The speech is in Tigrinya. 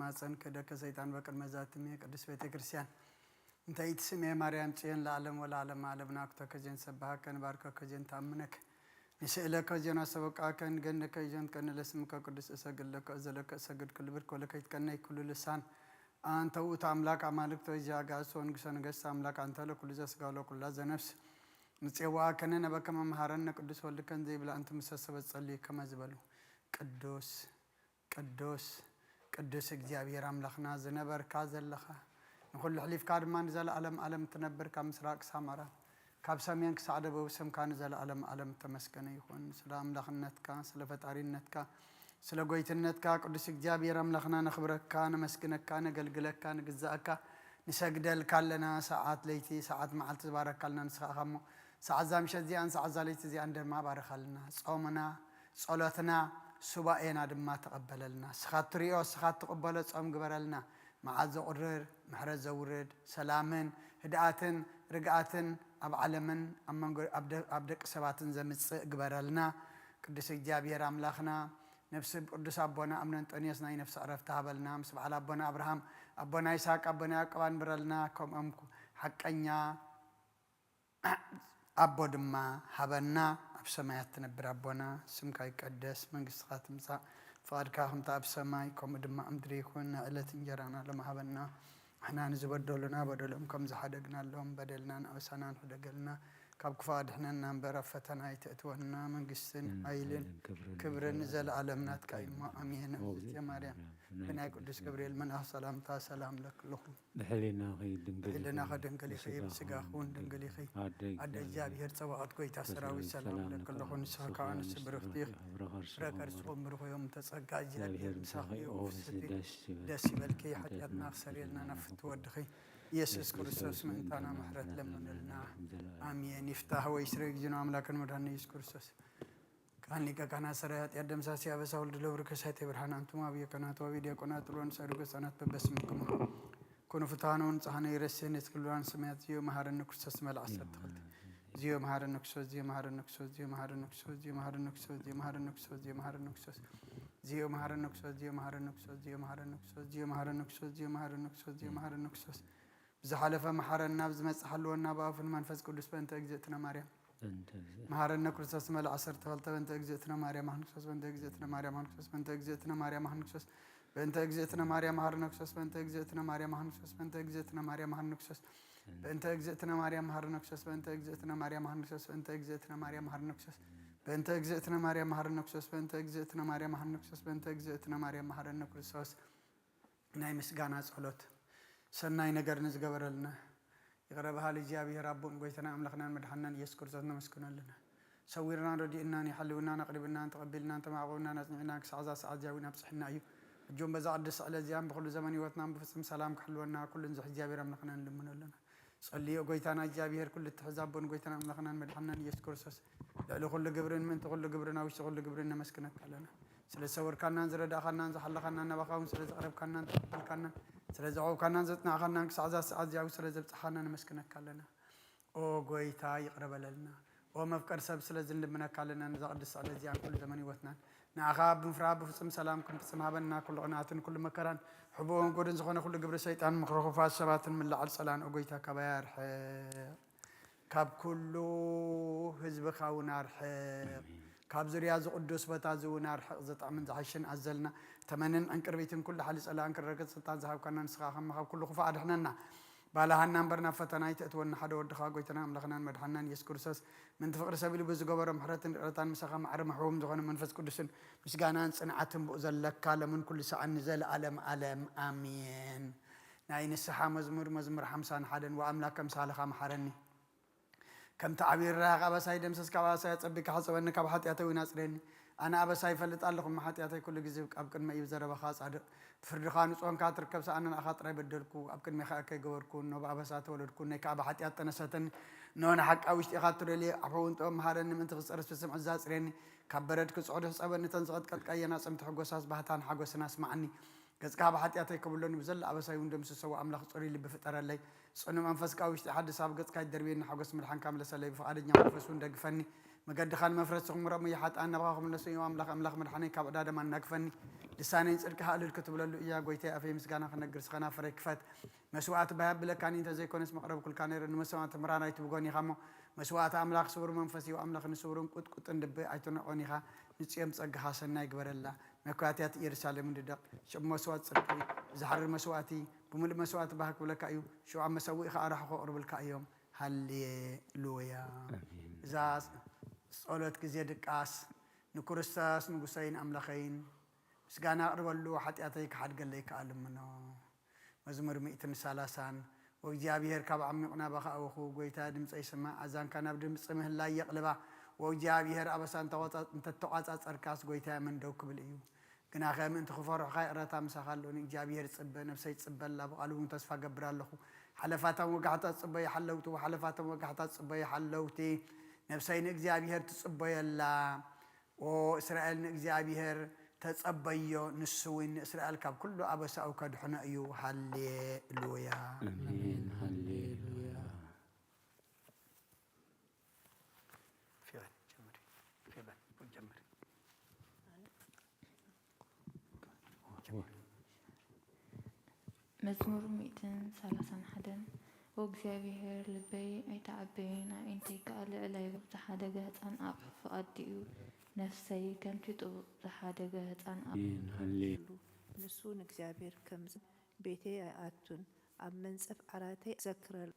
ማፀን ክደከ ሰይጣን በቅድመ ዛትሜ ቅድስት ቤተ ክርስቲያን እንተ ኢትስሜ ማርያም ጽዮን ለዓለም ወለዓለም ዓለምና ክተከዜን ሰብሃከ ንባርከከ ዜን ተኣምነክ ንስእለከ ዜና ሰበቃከ ንገንደከ ዜን ከንለ ስምከ ቅዱስ እሰግድ ለከ እዘለከ እሰግድ ክልብር ኮለከ ይትቀነይ ኩሉ ልሳን አንተ ውእቱ አምላክ አማልክት ወእግዚአ አጋእዝት ወንጉሰ ነገስት አምላክ አንተ ለኩሉ ዘስጋ ወለኩላ ዘነፍስ ንጼዋከነ ነበከ መምሃረነ ቅዱስ ወልድከን ዘይብላ እንተ ምሰ ሰበት ጸልዩ ከመ ዝበሉ ቅዱስ ቅዱስ ቅዱስ እግዚኣብሔር ኣምላኽና ዝነበርካ ዘለኻ ንኹሉ ሕሊፍካ ድማ ንዘለኣለም ኣለም ትነብር ካብ ምስራቅ ክሳብ ምዕራብ ካብ ሰሜን ክሳዕ ደቡብ ስምካ ንዘለኣለም ኣለም ተመስገነ ይኹን። ስለ ኣምላኽነትካ ስለ ፈጣሪነትካ ስለ ጎይትነትካ ቅዱስ እግዚኣብሔር ኣምላኽና ነኽብረካ ነመስግነካ ነገልግለካ ንግዛእካ ንሰግደልካ ኣለና። ሰዓት ለይቲ ሰዓት መዓልቲ ዝባረካልና ንስኻ ኢኻ እሞ ሰዓት እዛ ምሸት እዚኣን ሰዓት እዛ ለይቲ እዚኣን ድማ ባረኻልና። ጾምና ጸሎትና ሱባኤና ድማ ተቐበለልና። ንስኻ እትሪኦ ንስኻ እትቕበሎ ጾም ግበረልና። መዓት ዘቑርር ምሕረት ዘውርድ ሰላምን ህድኣትን ርግኣትን ኣብ ዓለምን ኣብ መንጎ ኣብ ደ- ኣብ ደቂ ሰባትን ዘምጽእ ግበረልና። ቅዱስ እግዚኣብሔር ኣምላኽና ነብሲ ቅዱስ ኣቦና ኣብነ እንጠንዮስ ናይ ነፍሲ ዕረፍቲ ሃበልና። ምስ በዓል ኣቦና ኣብርሃም ኣቦና ይስሐቅ ኣቦና ያዕቆብ ኣንብረልና። ከምኦም ኩ- ሓቀኛ ኣቦ ድማ ሃበና። ኣብ ሰማያት ትነብር ኣቦና ስምካ ይቀደስ መንግስትኻ ትምጻእ ፍቓድካ ከምቲ ኣብ ሰማይ ከምኡ ድማ ኣብ ምድሪ ይኹን። ንዕለት እንጀራና ሎም ሃበና። ንሕና ንዝበደሉና በደሎም ከም ዝሓደግናሎም በደልናን ኣበሳናን ሕደገልና። ካብ ክፉእ ኣድሕነና እምበር ኣብ ፈተና ኣይተእትወና። መንግስትን ሓይልን ክብርን ንዘለኣለም ናትካ እዩ እሞ ኣሜን። እግዝእትየ ማርያም ብናይ ቅዱስ ገብርኤል መልኣኽ ሰላምታ ሰላም ለክልኹም። ብሕሊናኺ ድንግል ኢኺ፣ ብሕሊናኺ ድንግል ኢኺ፣ ብስጋኺ ብስጋኺ እውን ድንግል ኢኺ። ኣደ ኣደ እግዚኣብሔር ጸባኦት ጎይታ ሰራዊት ሰላም ለክልኹ። ንስኺ ከኣ ንስብርኽቲ ኢኺ፣ ፍረ ከርስኹም ብሩኽ እዮም። ተጸጋ እግዚኣብሔር ምሳኺ እዩ። ፍስሕቲ ደስ ይበልኪ፣ ሓጢኣትና ክሰርየልና ናብ ፍትው ወድኺ ኢየሱስ ክርስቶስ ምእንታና ምሕረት ለምንልና። ኣሜን። ይፍታህ ወይ ስረ እግዚእነ ኣምላክን መድኃኒነ ኢየሱስ ክርስቶስ ቃል ሊቀ ካህናት ሠራይ ኃጢአት ደምሳሲ አበሳ ወልድ ለብሩ ከሳቴ ብርሃን አንትሙ አብየ ካህናት ወአብየ ዲያቆናት ጥሎን ሰርጎ ሕፃናት በበስምክሙ ኩኑ ፍትሐነ ወንጽሐነ ይረሴን የትክልዋን ሰማያት ዝዮ መሐረነ ክርስቶስ መልእ ዓሰርተ ክልተ ዝዮ መሐረነ ክርስቶስ ዝዮ መሐረነ ክርስቶስ ዝዮ መሐረነ ክርስቶስ ዝዮ መሐረነ ክርስቶስ ዝዮ መሐረነ ክርስቶስ ዝዮ መሐረነ ክርስቶስ ዝዮ መሐረነ ክርስቶስ ዝዮ መሐረነ ክርስቶስ ዝዮ መሐረነ ክርስቶስ ዝዮ መሐረነ ክርስቶስ ዝዮ መሐረነ ክርስቶስ ዝዮ መሐረነ ክርስቶስ ብዝሓለፈ መሓረና፣ ብዝመጽእ ሓልወና፣ ብኣፉን መንፈስ ቅዱስ በእንተ እግዝእትነ ማርያም። በእንተ እግዝእትነ መሓረነ ክርስቶስ መልእ ዓሰርተ ክልተ በእንተ እግዝእትነ ማርያም መሓረነ ክርስቶስ በእንተ እግዝእትነ ማርያም መሓረነ ክርስቶስ በእንተ እግዝእትነ ማርያም መሓረነ ክርስቶስ በእንተ እግዝእትነ ማርያም መሓረነ ክርስቶስ በእንተ እግዝእትነ ማርያም መሓረነ ክርስቶስ በእንተ እግዝእትነ ማርያም መሓረነ ክርስቶስ በእንተ እግዝእትነ ማርያም መሓረነ ክርስቶስ በእንተ እግዝእትነ ማርያም መሓረነ ክርስቶስ በእንተ እግዝእትነ ማርያም መሓረነ ክርስቶስ በእንተ እግዝእትነ ማርያም መሓረነ ክርስቶስ በእንተ እግዝእትነ ማርያም መሓረነ ክርስቶስ ናይ ምስጋና ጸሎት። ሰናይ ነገር ንዝገበረልና ይቕረ በሃሊ እግዚኣብሔር ኣቦን ጎይታና ኣምላኽናን መድሓንናን ኢየሱስ ክርስቶስ ነመስግኖ ኣለና። ሰዊርናን ረዲእናን የሓልውናን ኣቕሪብናን ተቐቢልናን ተማዕቑብናን ኣጽኒዕናን ክሳዕ እዛ ሰዓት እዚኣ እውን ኣብጽሕና እዩ። ሕጂ እውን በዛ ቅድስቲ ዕለት እዚኣን ብኹሉ ዘመን ህይወትናን ብፍጹም ሰላም ክሕልወና ኩሉ ንዝሕ እግዚኣብሔር ኣምላኽና ንልምኖ ኣለና። ጸልዮ ጎይታና እግዚኣብሔር ኩሉ እትሕዝ ኣቦን ጎይታና ኣምላኽናን መድሓንናን ኢየሱስ ክርስቶስ ልዕሊ ኩሉ ግብርን ምእንቲ ኩሉ ግብርን ኣብ ውሽጢ ኩሉ ግብርን ነመስግነካ ኣለና። ስለ ዝሰወርካናን ዝረዳእኻናን ዝሓለኻናን ናባኻ እውን ስለ ዘቕረብካናን ተቐበልካናን ስለ ዘዕቆብካናን ዘጽናዕኻናን ክሳዕ እዛ ሰዓት እዚኣ እውን ስለ ዘብጽሓና ነመስግነካ ኣለና። ኦ ጎይታ ይቕረ በለልና። ኦ መፍቀር ሰብ ስለዚ ንልምነካ ኣለና ነዛ ቅድስቲ ዕለት እዚኣን ኩሉ ዘመን ህይወትናን ንዓኻ ብምፍራህ ብፍጹም ሰላም ክንፍጽም ሃበና። ኩሉ ቅንኣትን ኩሉ መከራን ሕቡእን ጎድን ዝኾነ ኩሉ ግብሪ ሰይጣን ምኽሪ ክፉኣት ሰባትን ምልዓል ጸላን ኦ ጎይታ ካባይ ኣርሕቕ። ካብ ኩሉ ህዝብኻ እውን ኣርሕቕ። ካብ ዙርያ እዚ ቅዱስ ቦታ እዚ እውን ኣርሕቕ። ዘጥዕምን ዝሓሽን ኣዘልና ተመንን ዕንቅርቢትን ኩሉ ሓሊ ጸላእን ክረገጽ ስልጣን ዝሃብካና ንስኻ ከማ ካብ ኩሉ ክፉእ ኣድሕነና። ባልሃና እምበር ናብ ፈተና ኣይተእትወና ሓደ ወድኻ ጎይታና ኣምላኽናን መድሓንናን ኢየሱስ ክርስቶስ ምንቲ ፍቕሪ ሰብ ኢሉ ብዝገበሮ ምሕረትን ይቕረታን ምሳኻ ማዕረ መሕቡም ዝኾነ መንፈስ ቅዱስን ምስጋናን ጽንዓትን ብኡ ዘለካ ለምን ኩሉ ሰዓን ንዘለኣለም ኣለም ኣሜን። ናይ ንስሓ መዝሙር መዝሙር ሓምሳን ሓደን ወኣምላክ ከምሳልኻ መሓረኒ። ከምቲ ዓብዪ ርህራሄኻ ኣበሳይ ደምስስ፣ ካብ ኣበሳይ ኣጸቢካ ሕጸበኒ፣ ካብ ሓጢኣተይ እውን ኣጽርየኒ። ኣነ ኣበሳይ ይፈልጥ ኣለኹ፣ እሞ ሓጢኣተይ ኩሉ ግዜ ኣብ ቅድመይ እዩ። ብዘረባኻ ጻድቕ፣ ብፍርድኻ ንጹህ ኳንካ ትርከብ፣ ሰኣነ ንኣኻ ጥራይ በደልኩ፣ ኣብ ቅድሜኻ ከይገበርኩ፣ እኖ ብኣበሳ ተወለድኩ፣ እኖይ ከኣ ብሓጢኣት ጠነሰተኒ። እኖ ንሓቂ ኣብ ውሽጢኻ እትደልዮ ኣፉ እውን ጥበብ መሃረኒ፣ ምእንቲ ክጸርፍ ብስምዒት ዛጽርየኒ። ካብ በረድ ክጽዕዱ ሕጸበኒ፣ እተን ዝቐጥቀጥካየን ኣጽምቲ ሕጎሳስ ባህታን ሓጎስን ኣስምዓኒ። ገጽካ ብሓጢኣተይ ከብሎኒ፣ ብዘሎ ኣበሳይ እውን ደምስሶ፣ ኣምላኽ ጽሩይ ልቢ ፍጠረለይ። ጽኑዕ መንፈስ ከኣ ውሽጢ ሓድስ፣ ኣብ ገጽካ ይደርብየኒ፣ ሓጎስ ምድሓንካ ምለሰለይ፣ ብፍቓደኛ መንፈስ እውን ደግፈኒ። መገድኻን መፍረስኹም ምረሙ፣ ይሓጥኣን ናባኻ ክምለሱ እዩ። ኣምላኽ፣ ኣምላኽ መድሓነይ፣ ካብ ዕዳ ደም ኣናግፈኒ። ልሳነይ ንጽድቅኻ እልል ክትብለሉ እያ። ጎይታይ፣ ኣፈይ ምስጋና ክነግር፣ ስኸና ፍረ ክፈት። መስዋዕቲ ባህ ብለካኒ እንተዘይኮነስ መቕረብኩልካ ነይረ። ንመስዋዕቲ ምራር ኣይትብጎን ኢኻ እሞ፣ መስዋዕቲ ኣምላኽ ስቡር መንፈስ እዩ። ኣምላኽ ንስቡርን ቁጥቁጥን ልቢ ኣይትንዕቆን ኢኻ። ንጽዮን ጸጋኻ ሰናይ ግበረላ። መኳትያት ኢየሩሳሌም ንደቕ። ሽዑ መስዋዕቲ ጽድቂ፣ ዝሓርር መስዋዕቲ፣ ብምሉእ መስዋዕቲ ባህ ክብለካ እዩ። ሽዑ ኣብ መሰውኢ ኸኣ ራሕኹ ኣቕርብልካ እዮም። ሃሌሉያ። ኣሜን። እዛ ጸሎት ግዜ ድቃስ ንክርስቶስ ንጉሰይን ኣምላኸይን ምስጋና ኣቕርበሉ፣ ሓጢኣተይ ክሓድገለይ ከኣ ልምኖ። መዝሙር ሚእትን ሰላሳን። ወእግዚኣብሔር፣ ካብ ዓሚቕ ናባኻ ኣወኹ፣ ጐይታ፣ ድምጸይ ስማዕ፣ ኣዛንካ ናብ ድምጺ ምህላይ የቕልባ። ወእግዚኣብሔር፣ ኣበሳ እንተተቋጻ-፣ እንተተቋጻጸርካስ፣ ጐይታየ፣ መን ደው ክብል እዩ? ግናኸ፣ ምእንቲ ክፈርሑኻ ይቕረታ ምሳኻ ኣሎ። ንእግዚኣብሔር ጽበ፣ ነፍሰይ ትጽበ ኣላ፣ ብቓሉ እውን ተስፋ እገብር ኣለኹ። ሓለፋታም ወጋሕታ ጽበ ይሓለውቲ፣ ሓለፋታም ወጋሕታ ጽበ ይሓለውቲ። ነፍሰይ ንእግዚኣብሔር ትጽበዮ ኣላ። ኦ እስራኤል፣ ንእግዚኣብሔር ተጸበዮ፣ ንሱ እውን ንእስራኤል ካብ ኩሉ ኣበሳኡ ከድሕኖ እዩ። ሃሌሉያ። ኣሜን። ሃሌሉያ። ፌቨን፣ ጀምሪ። ፌቨን፣ ጀምሪ። መዝሙር ሚእትን ሰላሳን ሓደን። ኦ እግዚኣብሔር፣ ልበይ ኣይተዓበየን፣ ኣዒንተይ ከኣ ልዕለይ። ዝሓደገ ህጻን ኣቕሑ ፍቓድ ድዩ? ነፍሰይ ከምቲ ጥቡቕ ዝሓደገ ህጻን ኣቕሑ። ኣሜን። ሃሌ- ንሱ ንእግዚኣብሔር ከም ቤተይ ኣይኣቱን፣ ኣብ መንጸፍ ዓራተይ ዘክረሉ።